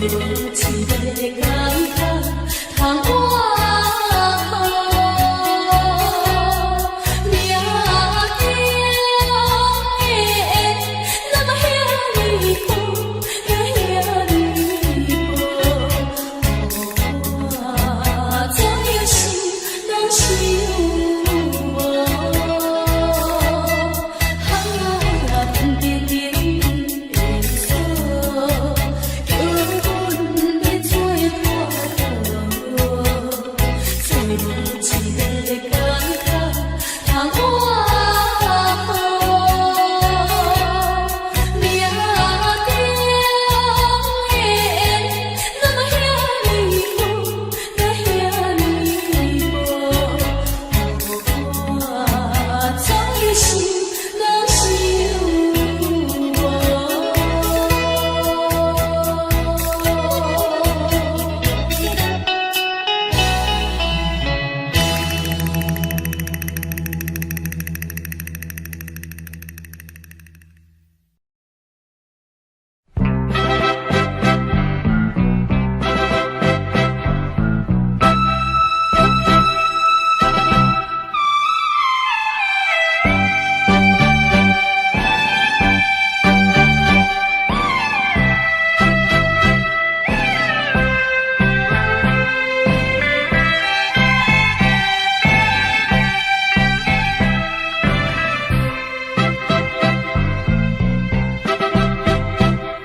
一个工课通换好。命中的缘，哪嘛遐呢苦，哪遐呢薄，予我怎样想拢想无。啊，天顶顶的锁，叫阮欲做伴路，做无一个工课通换好。命中的缘，哪嘛遐呢苦，哪遐呢薄，予我怎样想拢想无。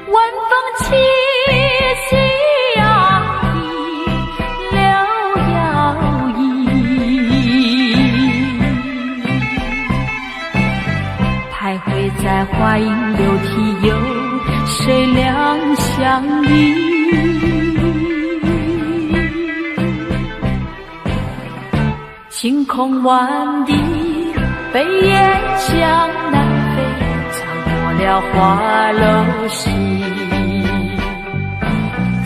晚风起，夕阳低，柳摇曳。徘徊在花影流涕，有谁两相依？晴空万里，飞雁向南飞，唱过了花楼西。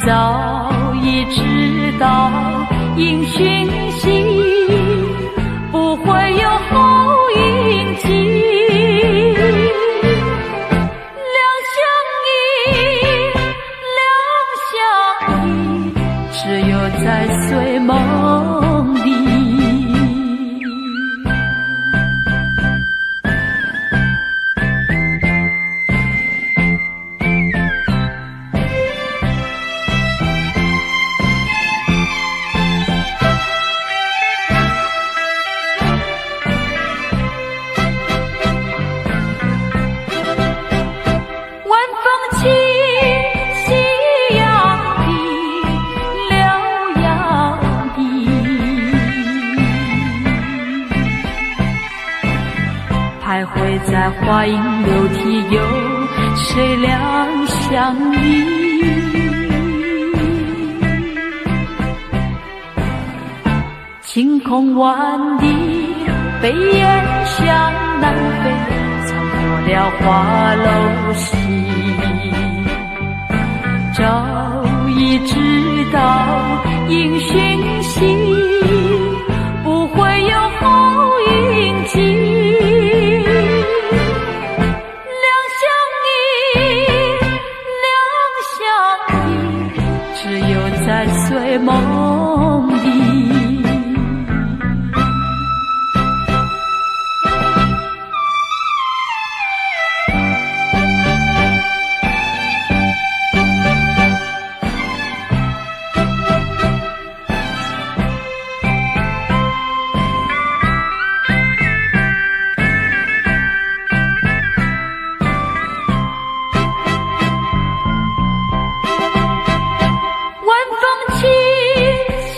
早已知道音讯息，不会有好运气。两相依，两相依，只有在睡梦里。晚风起，夕阳低，柳摇曳。徘徊在花影流涕，有谁两相依？晴空万里，飞雁向南飞，唱过了花楼西。早已知道音讯息，不会有好运气。两相依，两相依，只有在睡梦里。晚风起，夕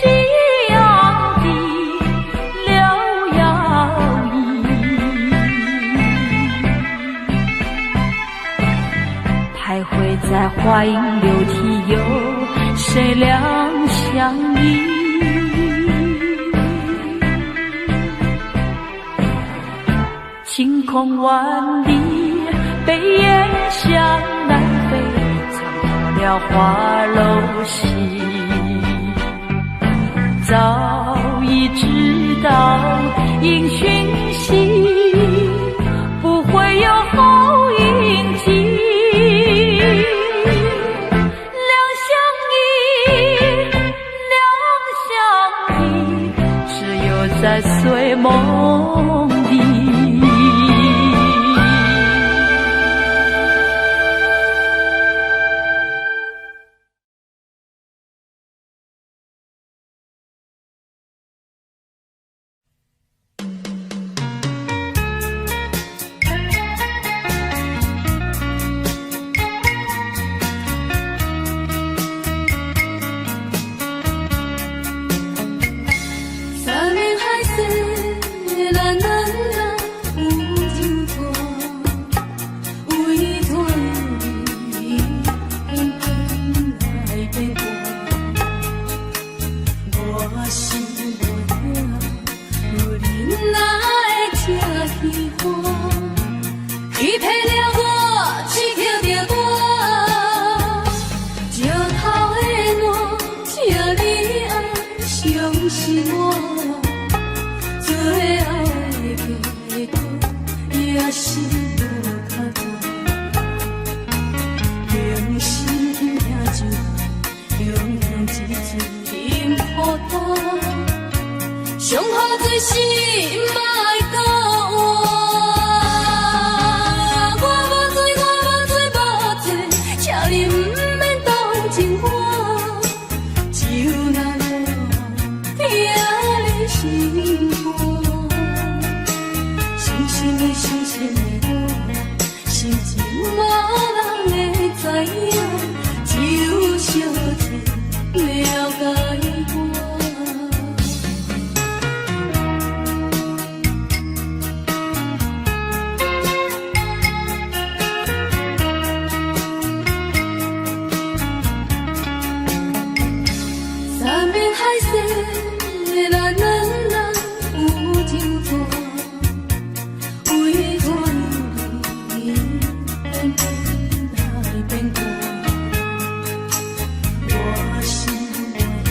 阳低，柳摇曳。徘徊在花影流涕，有谁两相依？晴空万里，飞雁向南飞，唱过了花楼西。早已知道音讯息，不会有好运气。两相依，信我，最後的結果也是無較大。明心疼就用用一次忍予担，上好做是莫閣活。我無罪，我無罪，無罪，請你毋免同情我，酒若無疼你心肝，傷心的傷心的我，心情無人會知影，只有小姐了解我。山盟海誓，咱兩人有情紙，為怎樣你偏偏來變卦？我心肝疼，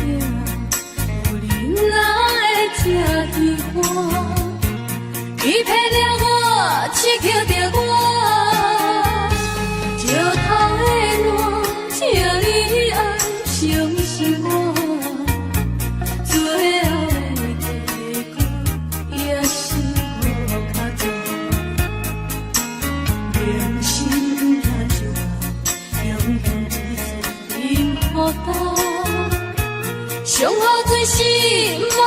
有你哪會這虚华？欺騙了我，痴捡著我，石頭的爛，請你愛相信我。最後的結果也是無較大。明心疼就用用一次忍予担，上好做是莫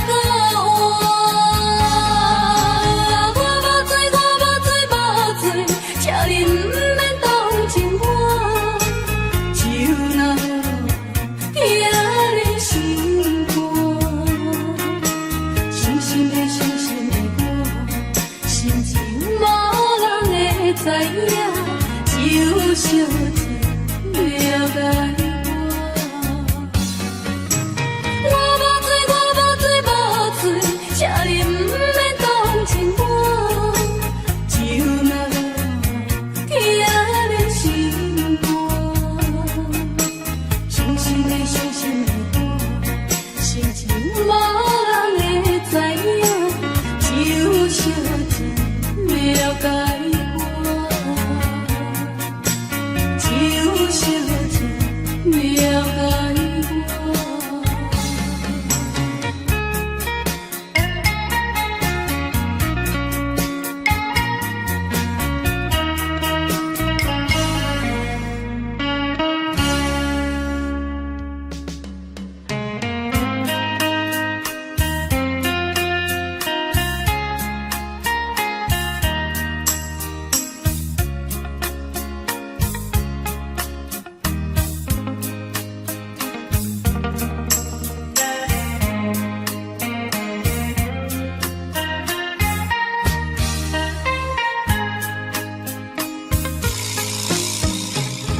閣活。我無罪，我無罪，無罪，請你毋免同情我，酒若無疼你心肝，傷心的傷心的我，心情無人會知影，只有小姐了解我。我無罪，我無罪，無罪，請你毋免同情我，酒若無疼你心肝，傷心的傷心的我，心情無人會知影，只有小姐了解我，只有小姐了解我。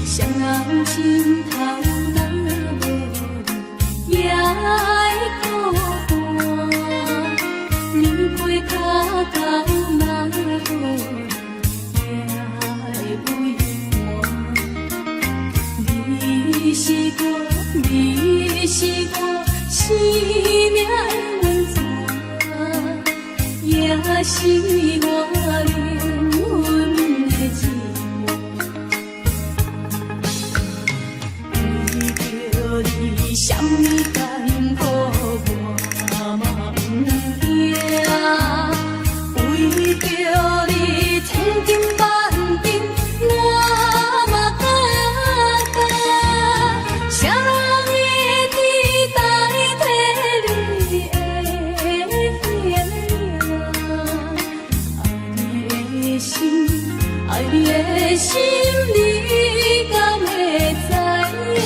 誰人心頭若無你，也會孤單。暝飛跤到若無你，也會畏寒。你是我，你是我生命的源泉，也是我靈魂的寂寞。為著你，啥物艱苦我嘛毋驚。為著你，千金萬金我嘛敢擔。誰人會知代替你的形影？愛你的心，愛你的心，你敢會知影？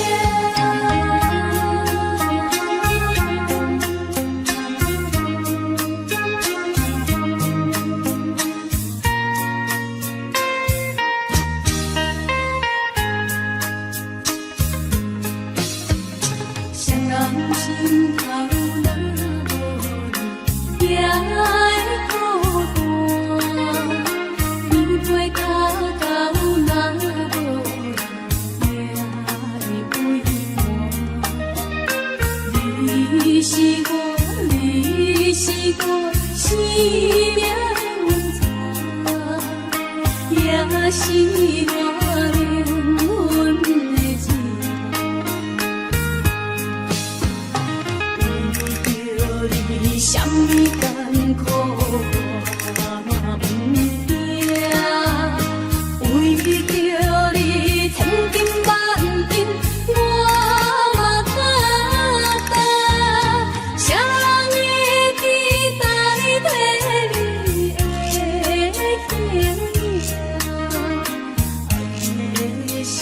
誰人心頭若無你，也會孤單。暝飛跤到若無你，也會畏寒。你是我，我生命的溫泉，也是我靈魂的寄託。為著你，啥物艱苦我嘛毋驚。為著你，千金萬金我嘛擔當。啥人會知代替你的形影？愛你的心，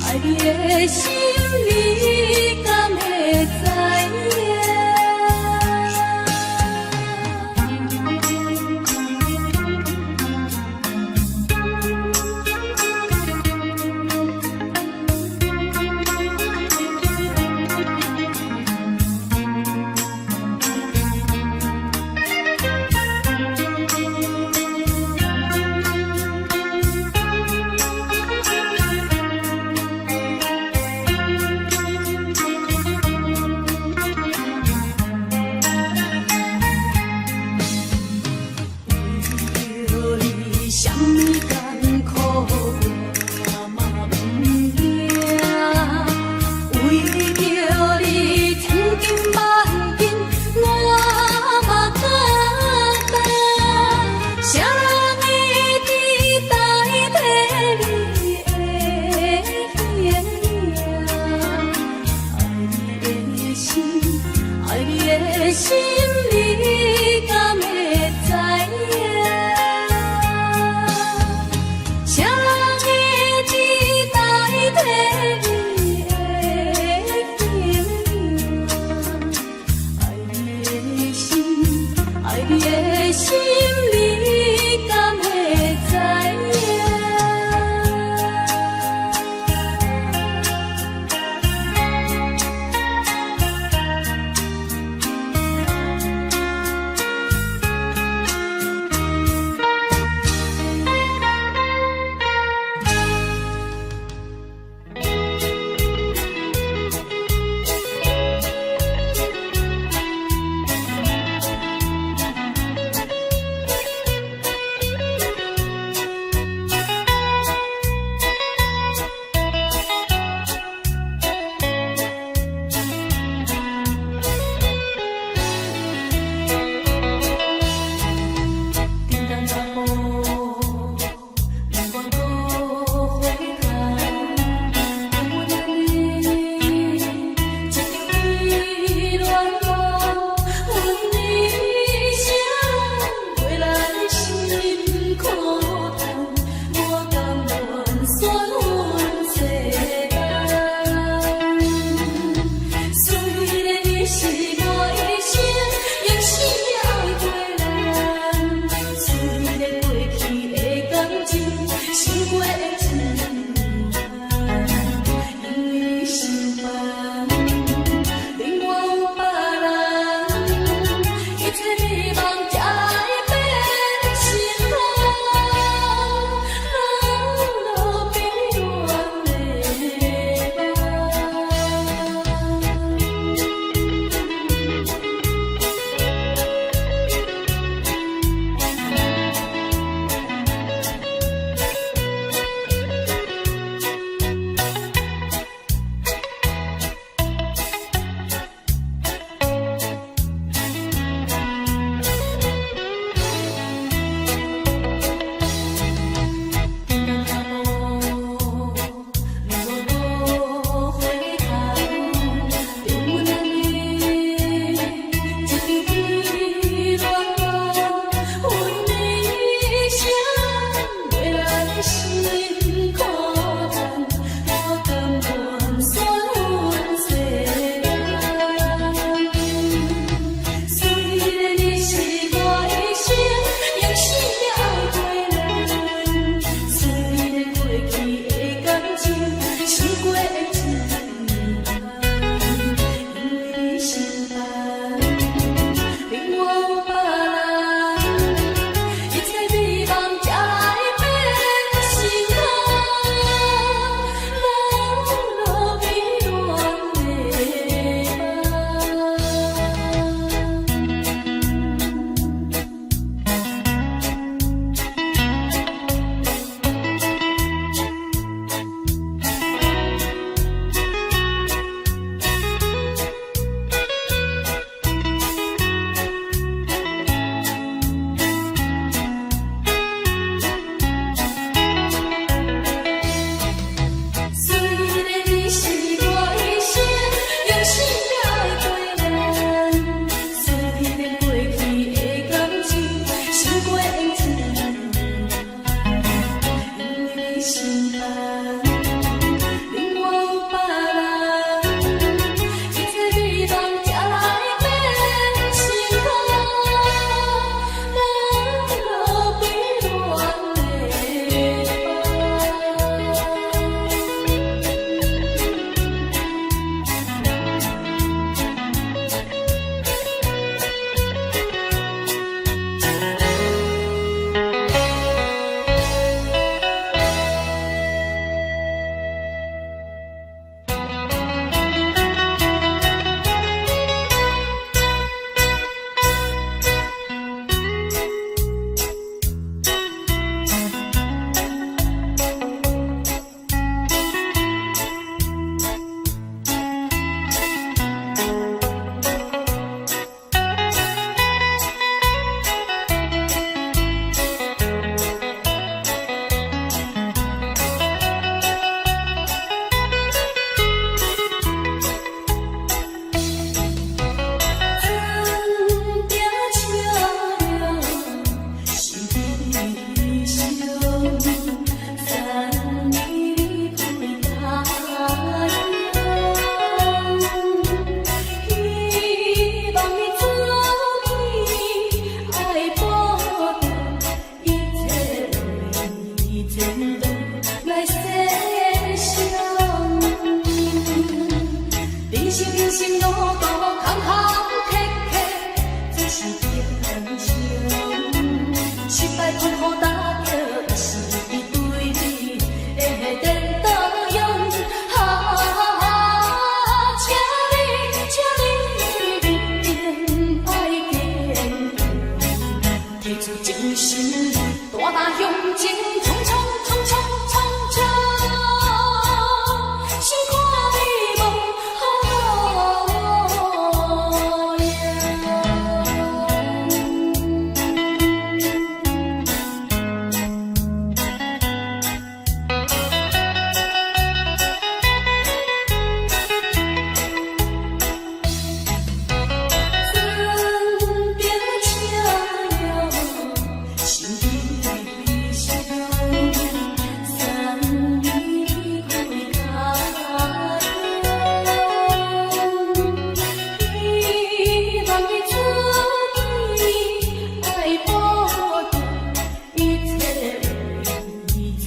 愛你的心，你敢會知影？生人生路途坎坎坷坷，做是英雄。失敗痛苦打擊，也是對你的電動用。啊，請你，請你一定愛堅強，提出精神，大大向前衝衝衝衝衝衝，心肝美夢好路用。船兵車吆，心悲傷，送你回家鄉。希望你自己愛保重，一切為前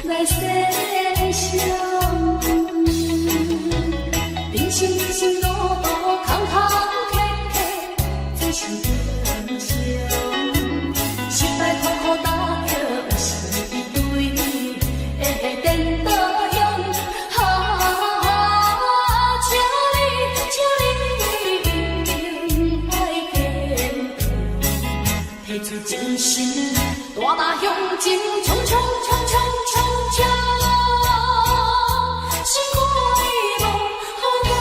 來設想。人生人生路途坎坎坷坷，做是英雄。失敗痛苦打擊，也是對你的電動用。啊，請你，請你一定愛堅強，提出精神，大大向前衝衝衝衝衝衝，心肝美夢好路用。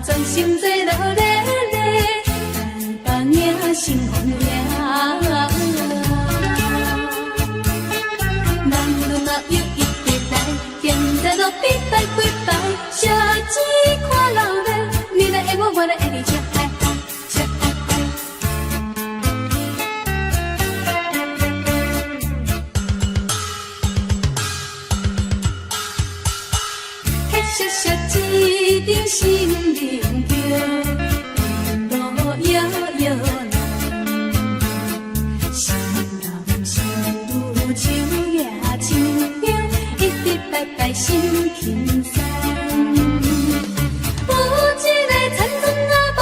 全心做落咧咧，大白领新红领。人路嘛又一直來，踮在路邊拜幾擺，小子看老咧，你來愛我，我來愛你，笑嗨嗨，笑嗨嗨。黑雪雪一張心靈橋，路搖搖來，心男心女手舉親香，一直拜拜心輕鬆。有一个田庄仔无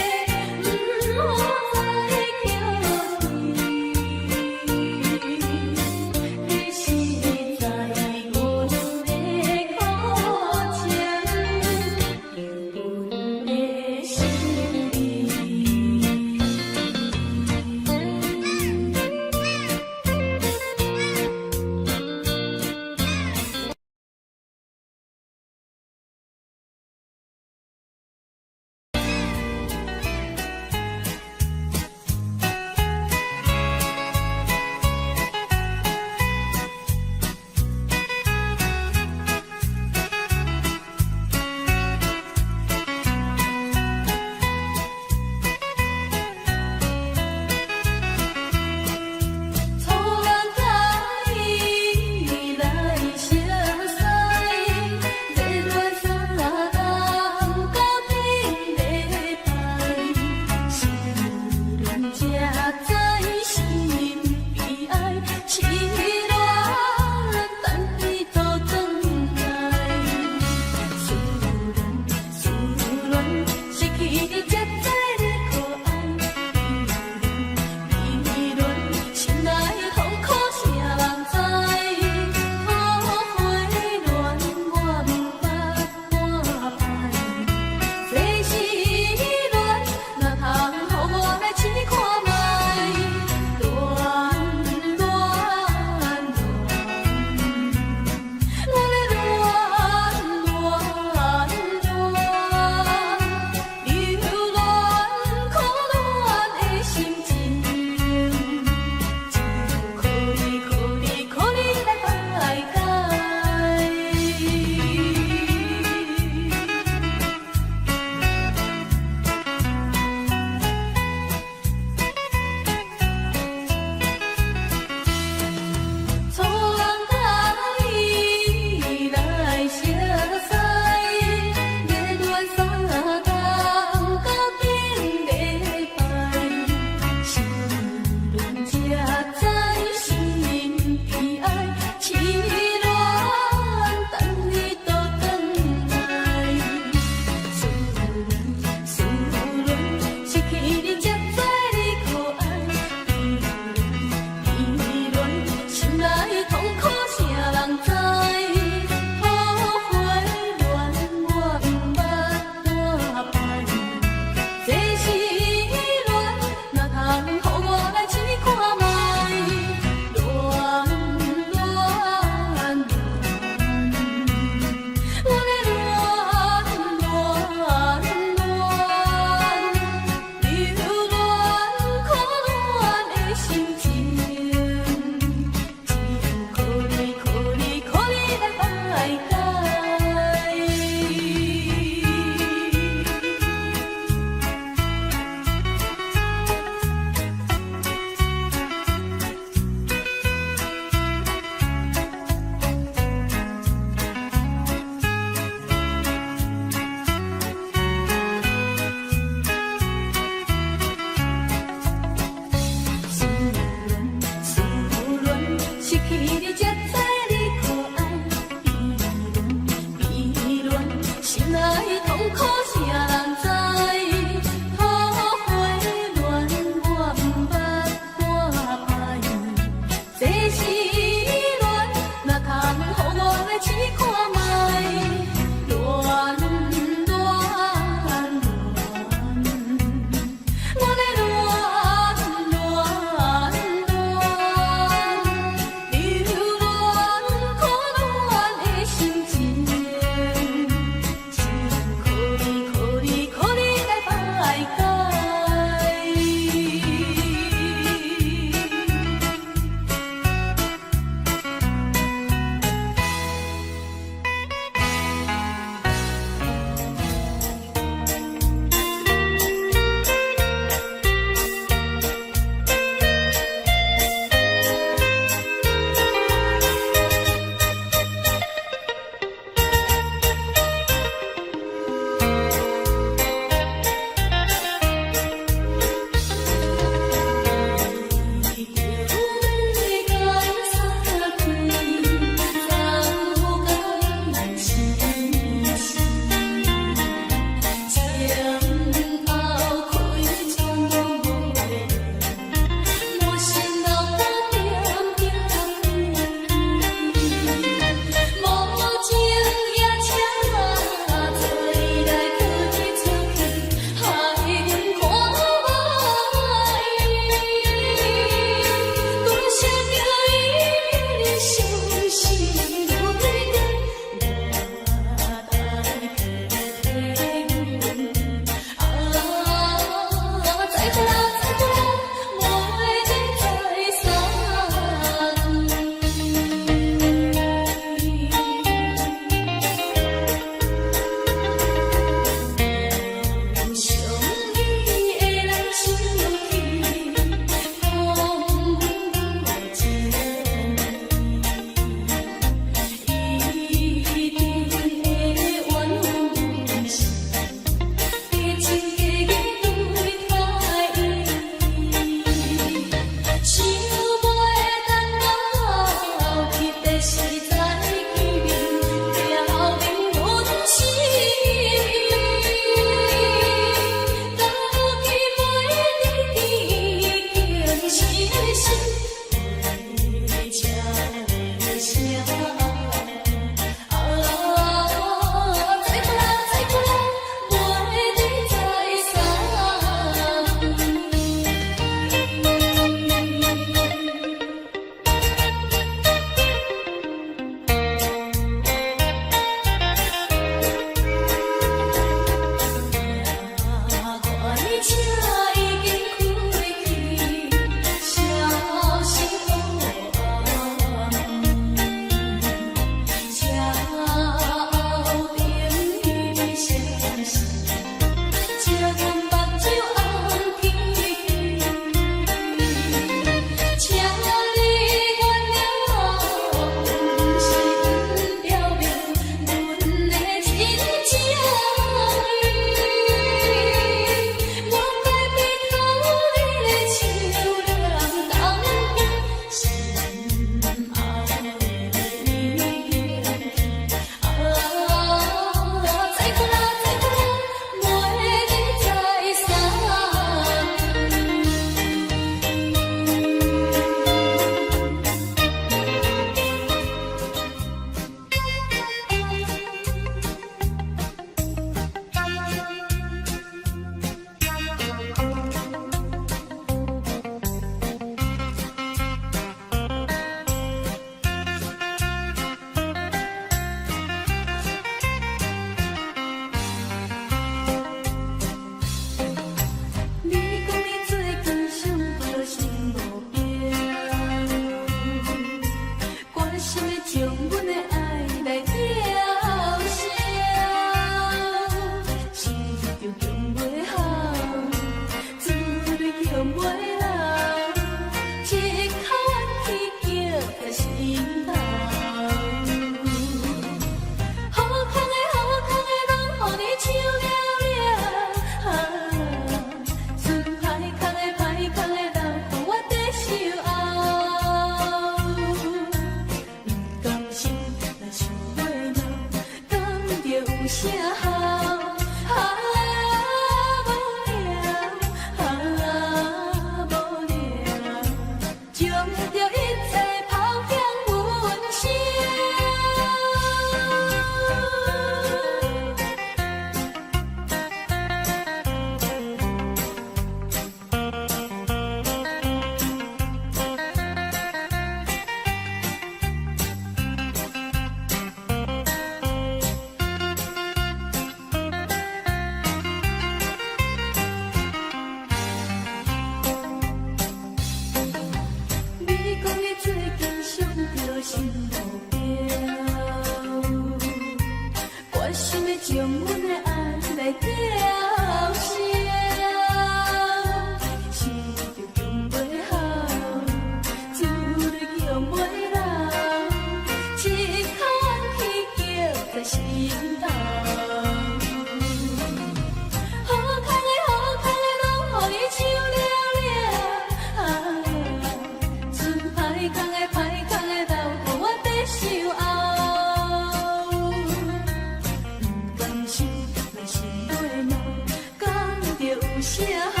啥好？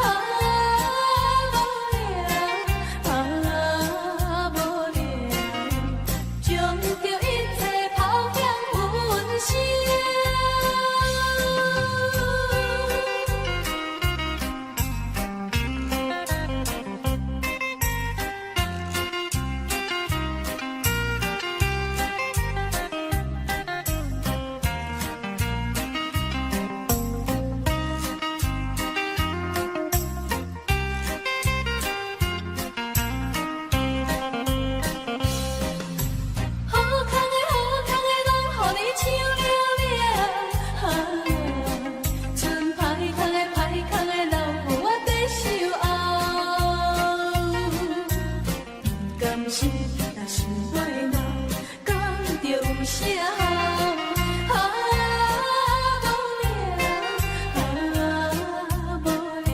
啊，無聊，啊，無聊，將著一切拋向雲霄。好康的好康的，拢予你搶了了。啊，賰歹康的歹康的，留予我繼續熬。不甘心，若想袂老，講著有啥好？啊，無聊，啊，無聊，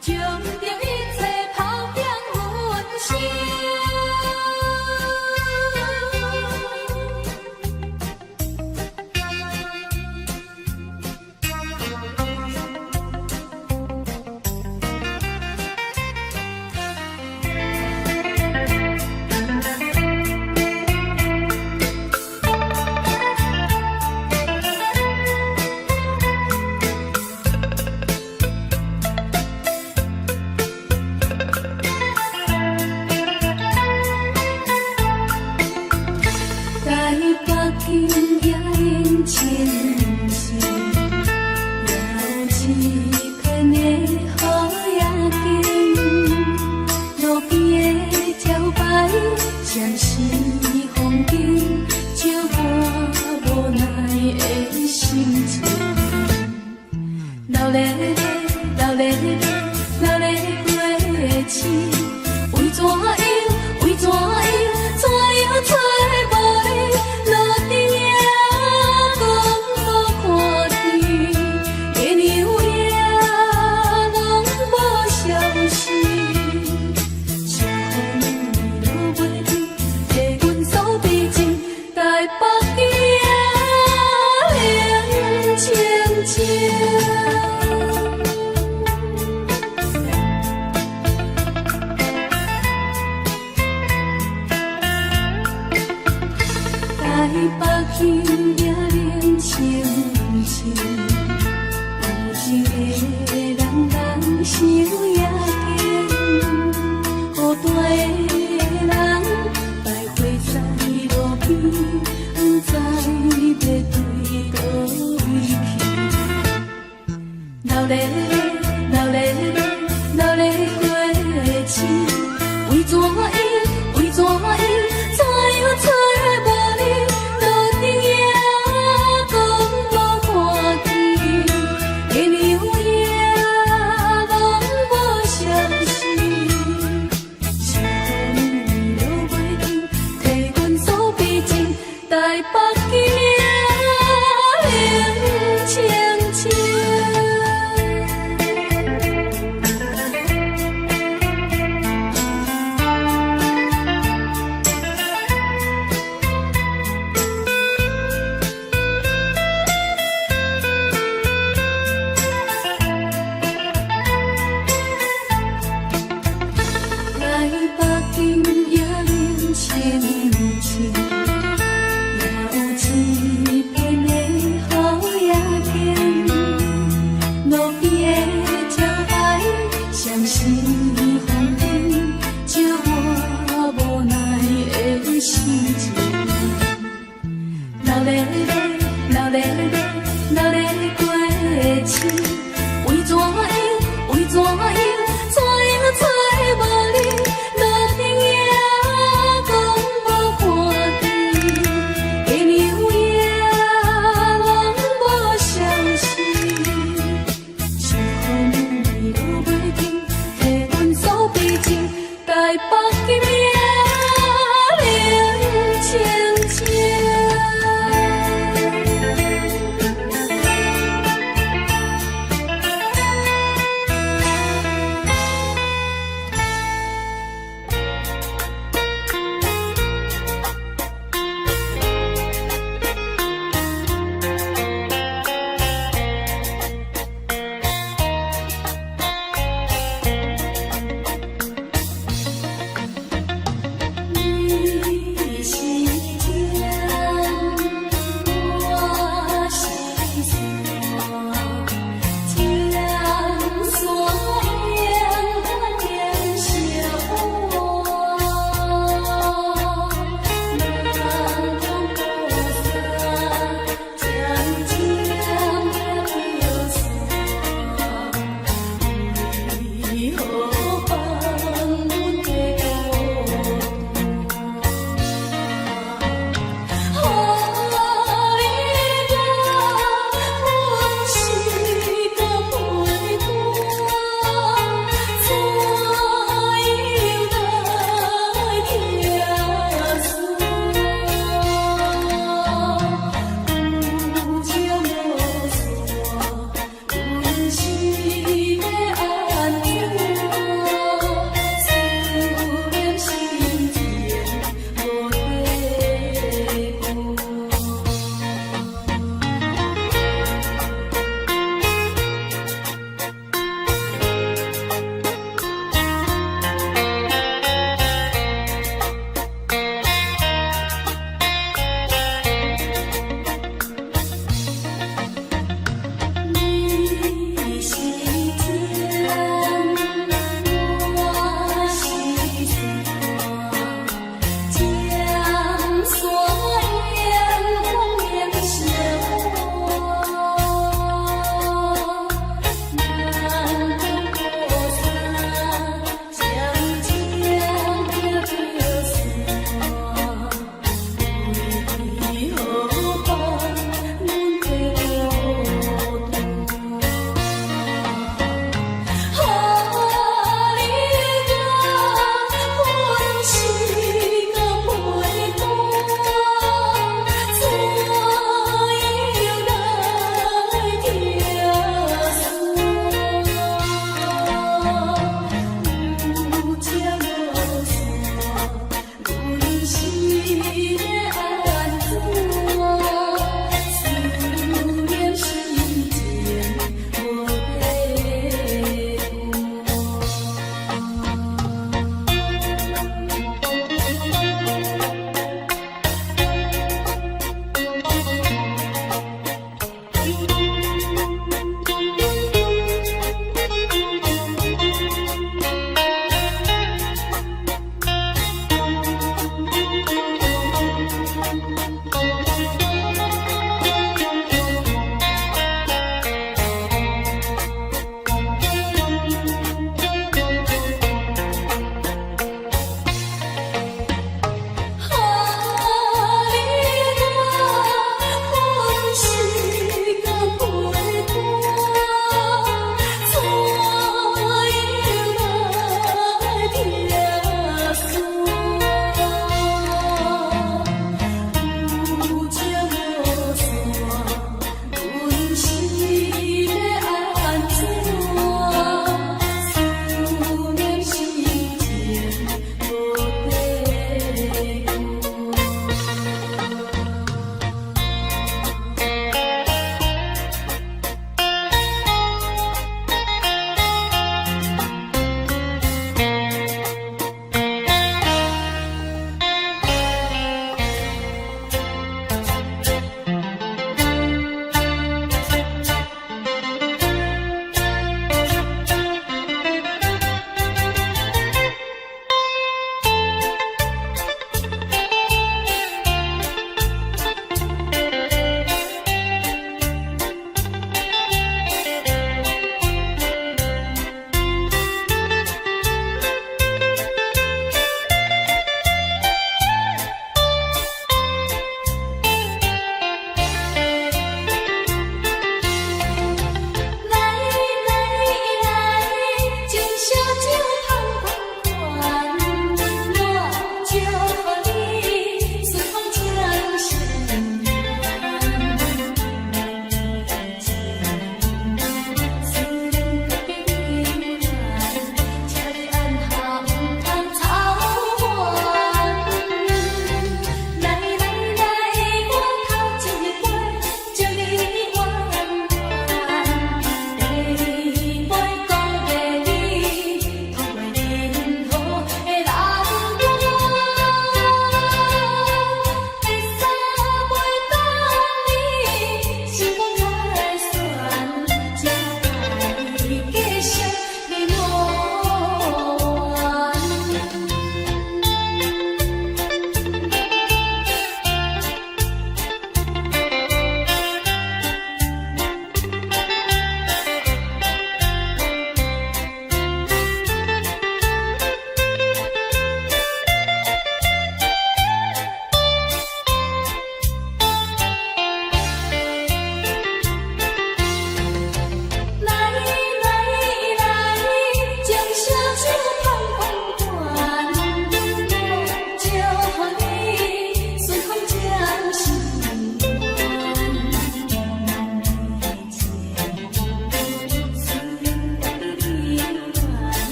將著一切拋向雲霄。台北今夜冷清清，也有一片的好夜景。路邊的招牌閃是風景，照我無奈的心情。流連流連流連過市，為怎樣？為怎樣？怎樣找無你？路燈也講無看見，月娘也攏無消息。想予你落袂停，提阮訴悲情，台北今夜冷清清。台北今夜冷清清，有情的人人想也坚，孤單的人徘徊在路邊，不知欲對佗位去。流連流連流連過市，為怎樣？為怎樣？怎樣找無你？路燈也講無看見，月娘也攏無消息。想予你落袂停，提阮訴悲情，台北今夜冷清清。台北今夜冷清清，也有一片的好夜景。路邊的招牌閃是風景，照我無奈的心情。流連流連流連過市，為怎樣？為怎樣？怎樣找無你？路燈也講無看見，月娘也攏無消息。想予你落袂停，提阮訴悲情，台北今夜冷清清。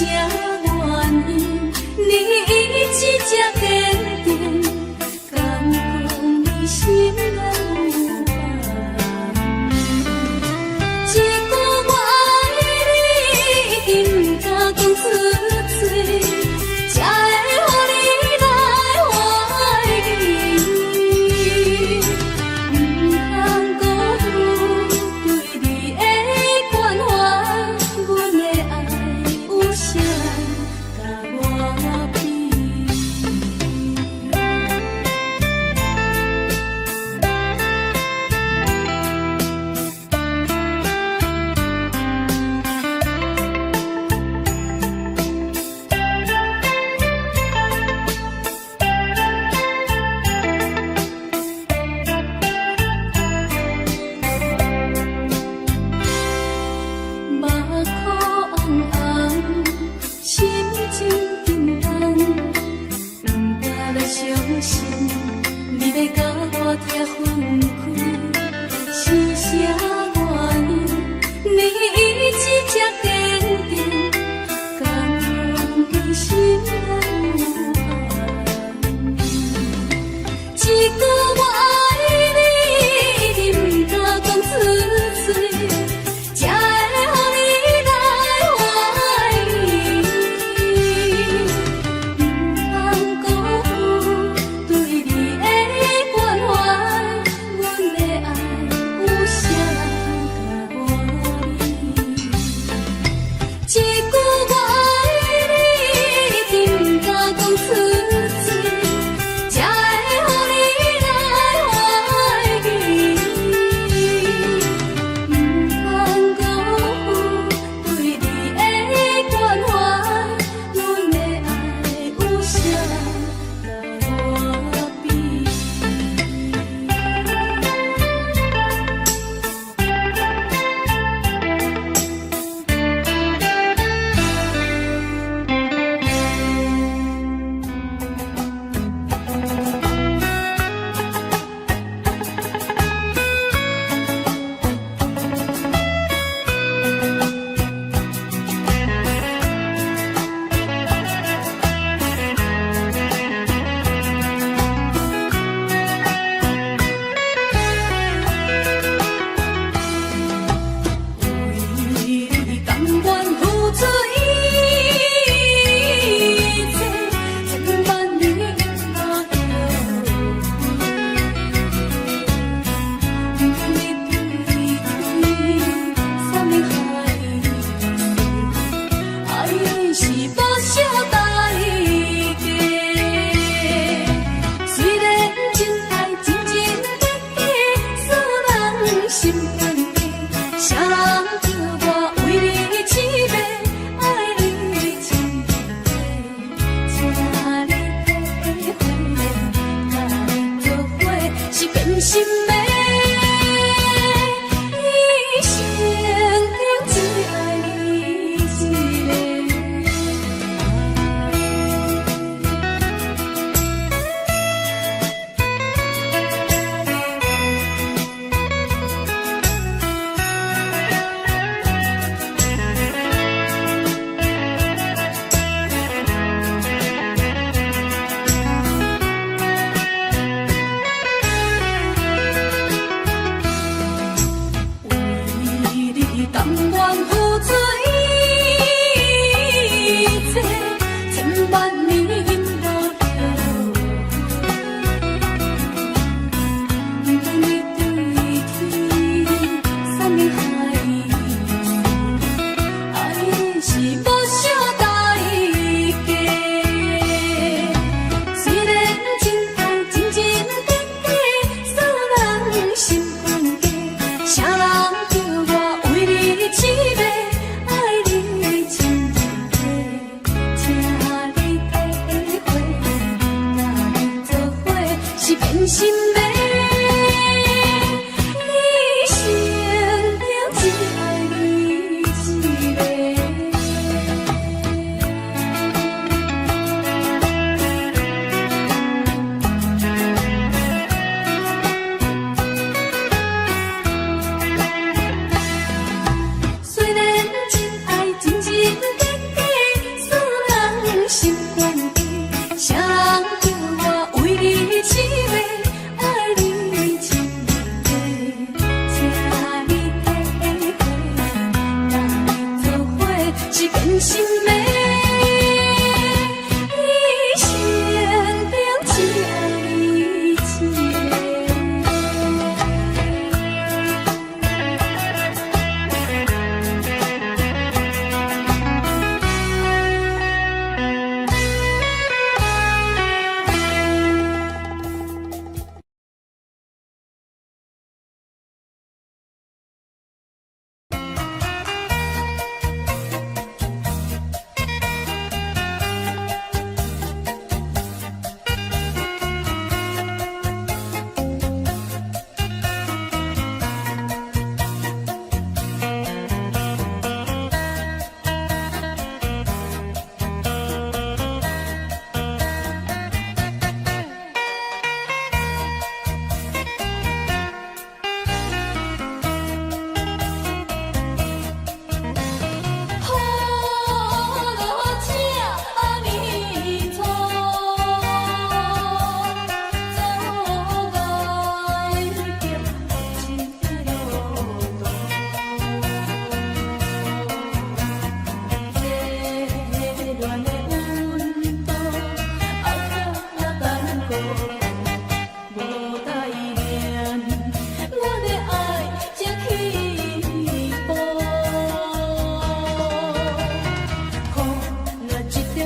啥原因，你意志這堅定，敢講你心內有別人？一句我愛你，毋敢講出嘴，才會予你來懷疑。毋通辜負對你的關懷，阮的愛有啥人共我比？目眶紅紅，心真沉重，毋敢來相信你欲共我拆分開，是啥原因？你意志這堅定，敢講你心內有別人？一句我愛你，毋敢講出嘴，才會予你來懷疑。毋通辜負對你的關懷，阮的愛有啥人共我比？一句我愛你，毋敢講出嘴，才會予你來懷疑。毋通辜負對你的關懷，阮的愛有啥人共我比？為你甘願付出一切，千萬年嘛後悔。不管你對天啥物海誓，愛是無惜代價。雖然真愛真真假假，使人心懸低，啥人叫我為你痴迷，愛你真假？請你體會，共你做伙是變心的。一生中只愛你一个。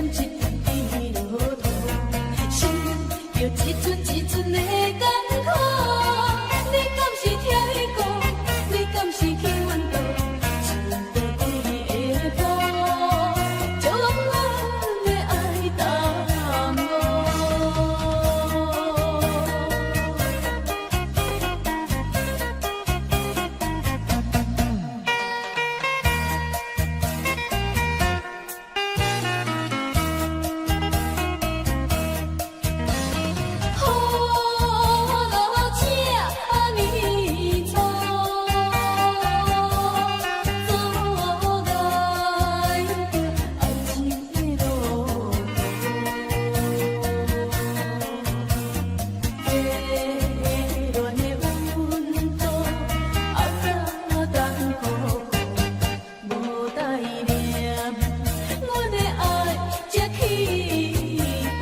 一滴滴落土，心就一寸一寸的艱苦。你敢是聽伊講？你敢是去阮倒？穿落幾个步，將阮的愛耽誤。雨落這呢粗，阻礙著愛情的路途。熱戀的溫度，壓甲重苦苦，無代念，阮的愛才起步。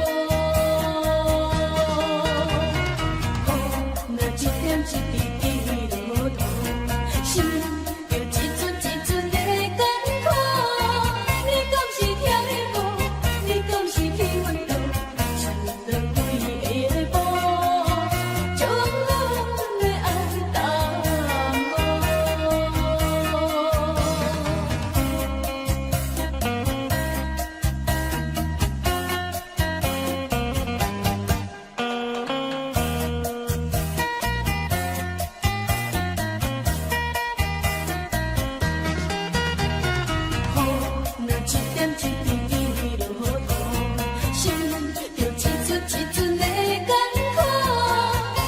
雨若一點一滴滴落土，心就一寸一寸的艱苦。你敢是聽伊講？你敢是去阮倒？穿落幾个步，將阮的愛耽誤。雨若一點一滴滴落土，心就一寸一寸的艱苦。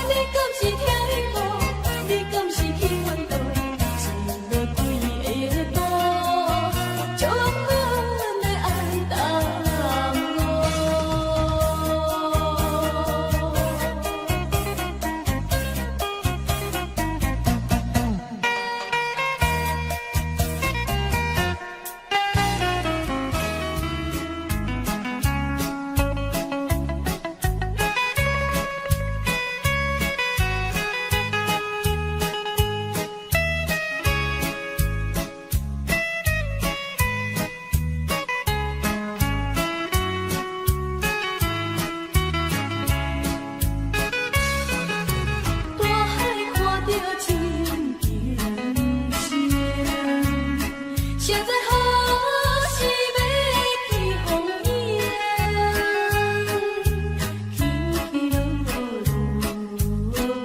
你敢是聽伊講？你敢是去阮倒？穿落幾个步，將阮的愛耽誤。大海看著真情深，誰知何時欲起風湧？起起落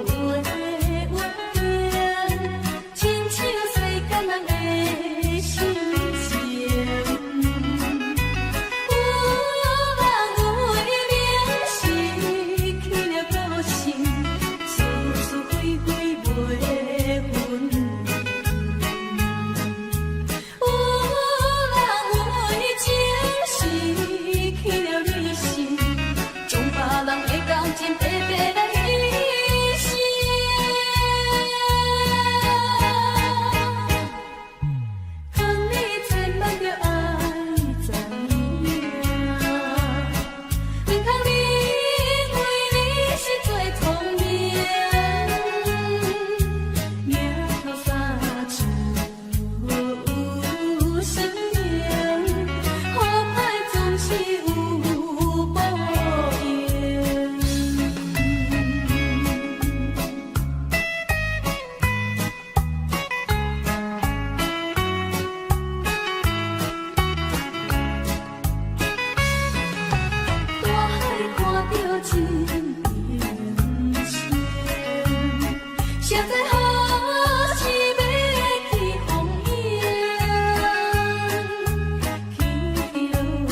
落的怨言，親像世間人的心情。有人為名失去了個性，是是非非袂分明。有人為情失去了理性，將別人的感情白白來犧牲。勸你千萬著愛知影，毋通認為你是最聰明。迎頭三尺有神明，好歹總是有報應。大海看著真情深，誰知何時欲起風湧？起起落落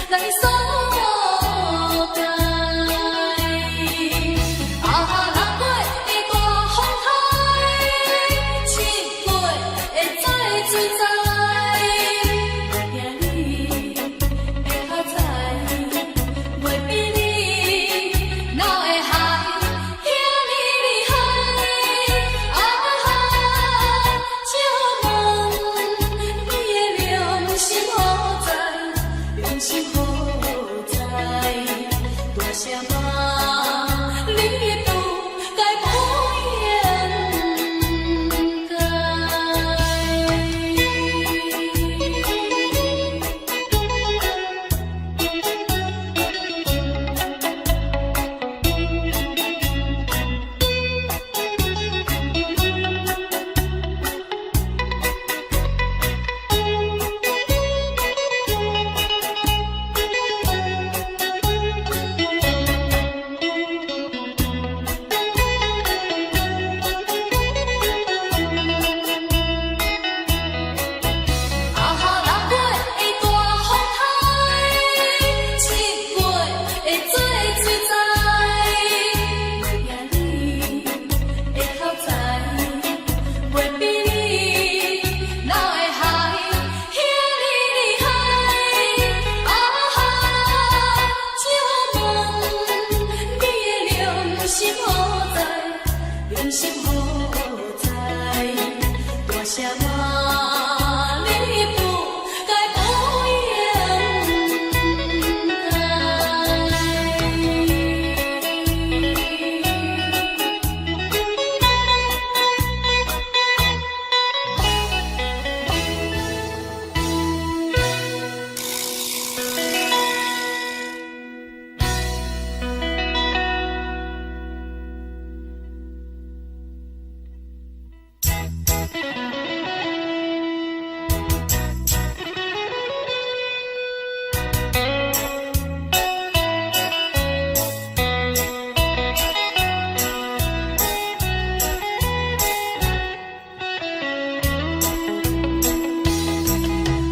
來所在。啊，六月的大風颱，七月的再水災，袂驚你會較知，袂比你哪會害遐呢厲害？啊哈，借問你的良心何在？良心何在？大聲罵你不該不應該。啊哈，六月的大風颱，七月的做水災，袂驚你會較知，袂比你哪會害遐呢厲害？啊哈，借問你的良心何在？良心何在？大聲罵你不該不應該。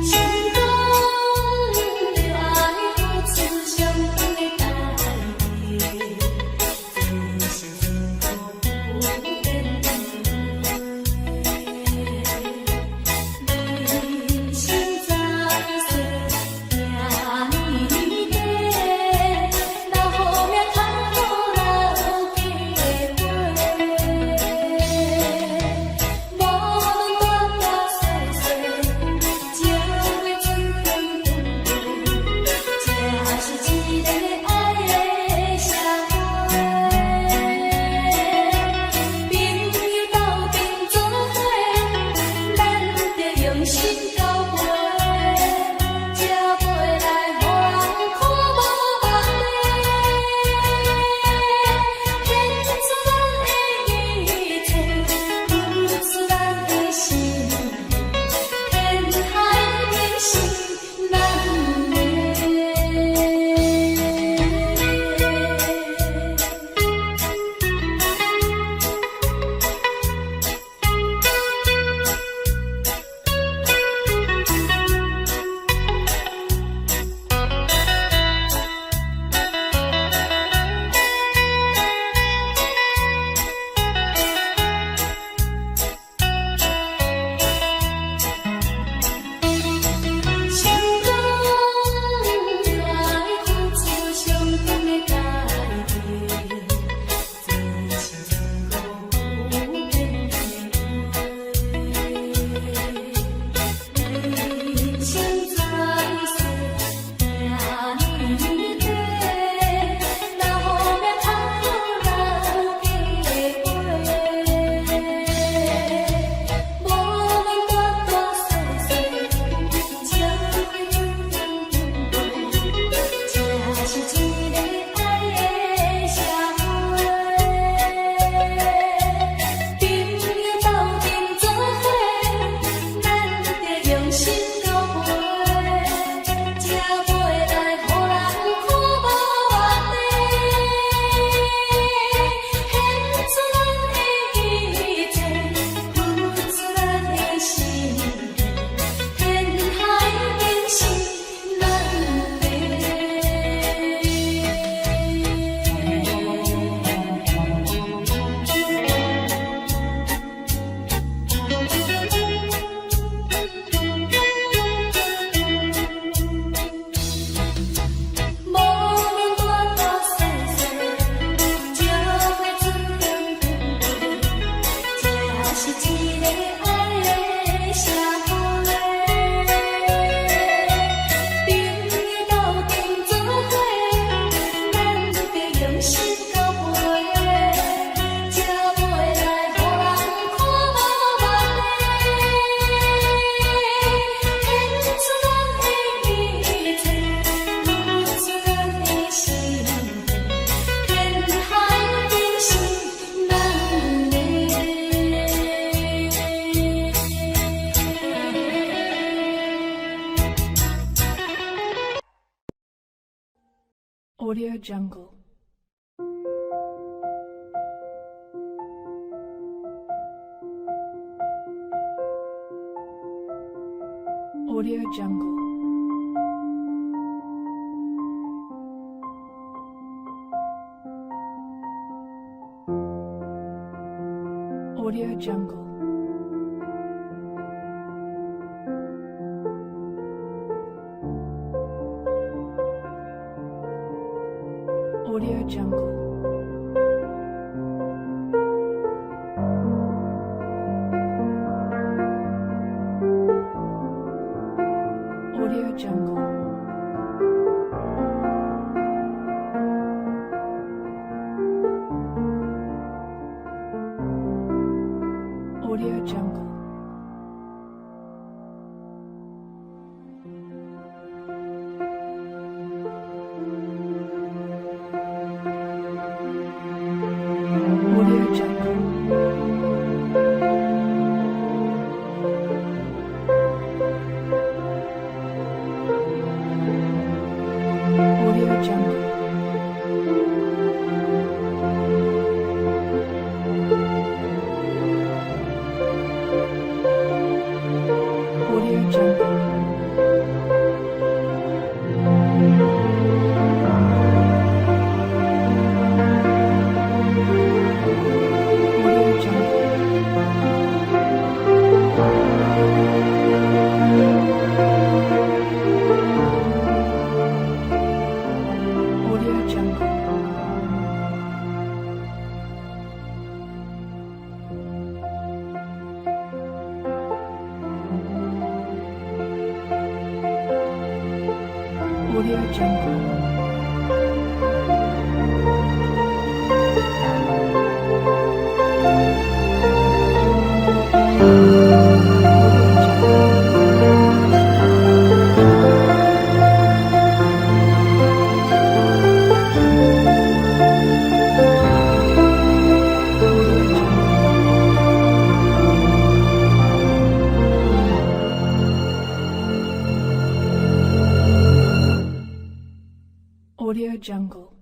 想講著愛付出上懸的代價，這是前途不變的人生在世，行呢短，留好命通好留機會。無論大大細細，情話陣陣分配，這是一個愛的社會。朋友鬥陣做伙，咱著用心交陪，才袂來予人看無目地。獻出咱的一切，付出咱的心，天海平是咱的。想講著愛付出上懸的代價，這是前途不變的話。人生在世，行呢短，留好命通好留機會。無論大大細細，情話陣陣分配，這是一個愛的社會。朋友鬥陣做伙，咱著用心交陪，才袂來予人看無目地。獻出咱的一切，付出咱的心，天海平是咱的。Audio Jungle. Audio Jungle. Audio Jungle. Audio Jungle. Audio Jungle. Audio Jungle. Audio Jungle. Audio Jungle. Audio Jungle. Audio Jungle. Audio Jungle. Audio Jungle. Audio Jungle. Audio Jungle. Audio Jungle.